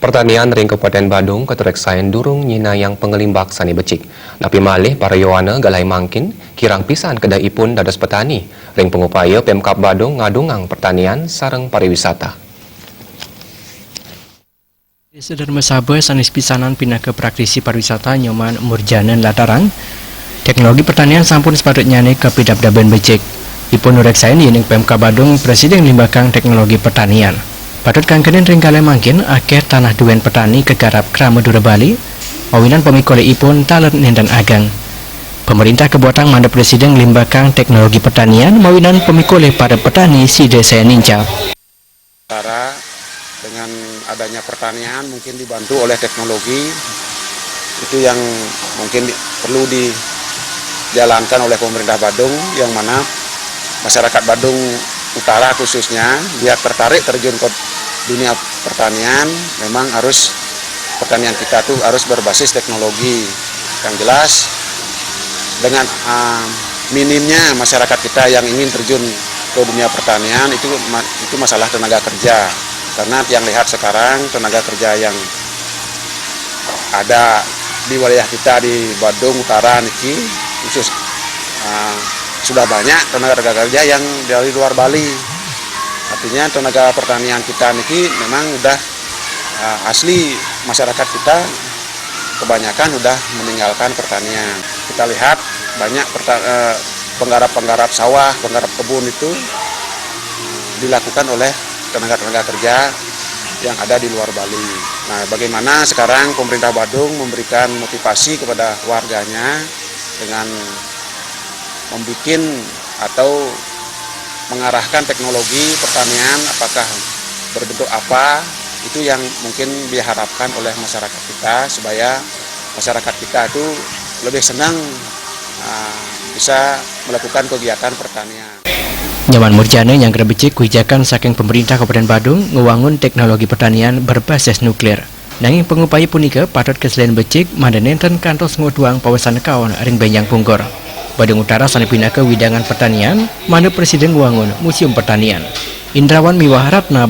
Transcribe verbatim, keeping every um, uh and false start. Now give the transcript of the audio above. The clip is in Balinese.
Pertanian ring Kabupaten Badung katureksain durung nyinayang pangalimbak sane becik. Napi malih para yowana galai mangkin kirang pisan kedah ipun dados petani ring pangupaya Pemkab Badung ngadungang pertanian sareng pariwisata. Desa Dharmasaba sanes pisanan pinaka praktisi pariwisata Nyoman Murjana nlatarang, teknologi pertanian sampun sepatutnyane kapidabdaban becik. Ipun nureksain yening Pemkab Badung prasida nglimbakang teknologi pertanian. Patut kangkenin ring galai mangkin akeh tanah duen petani kagarap krama dura Bali, mawinan pamikolihipun taler nenten ageng. Pemerintah kabuatang mangda prasida nglimbakang teknologi pertanian mawinan pamikolih para petani sida saya nincap. Utara dengan adanya pertanian mungkin dibantu oleh teknologi, itu yang mungkin di- perlu dijalankan oleh pemerintah Badung, yang mana masyarakat Badung Utara khususnya biar tertarik terjun ke dunia pertanian, memang harus pertanian kita tuh harus berbasis teknologi. Yang jelas dengan uh, minimnya masyarakat kita yang ingin terjun ke dunia pertanian itu itu masalah tenaga kerja, karena yang lihat sekarang tenaga kerja yang ada di wilayah kita di Badung Utara niki khusus uh, sudah banyak tenaga kerja yang dari luar Bali. Artinya tenaga pertanian kita niki memang udah uh, asli masyarakat kita kebanyakan udah meninggalkan pertanian. Kita lihat banyak perta- uh, penggarap-penggarap sawah, penggarap kebun itu dilakukan oleh tenaga-tenaga kerja yang ada di luar Bali. Nah, bagaimana sekarang pemerintah Badung memberikan motivasi kepada warganya dengan membuat atau mengarahkan teknologi pertanian, apakah berbentuk apa, itu yang mungkin diharapkan oleh masyarakat kita supaya masyarakat kita itu lebih senang uh, bisa melakukan kegiatan pertanian. Nyoman Murjana nyanggra becik kawijakan saking pemerintah Kabupaten Badung ngwangun teknologi pertanian berbasis nuklir. Nanging pangupaya punika patut kaselin becik mangda nenten kantos nguduhang pawesan kaon ring benjang pungkur. Badung Utara sane pinaka wewidangan pertanian mangda prasida ngwangun museum pertanian. Indrawan miwah Ratna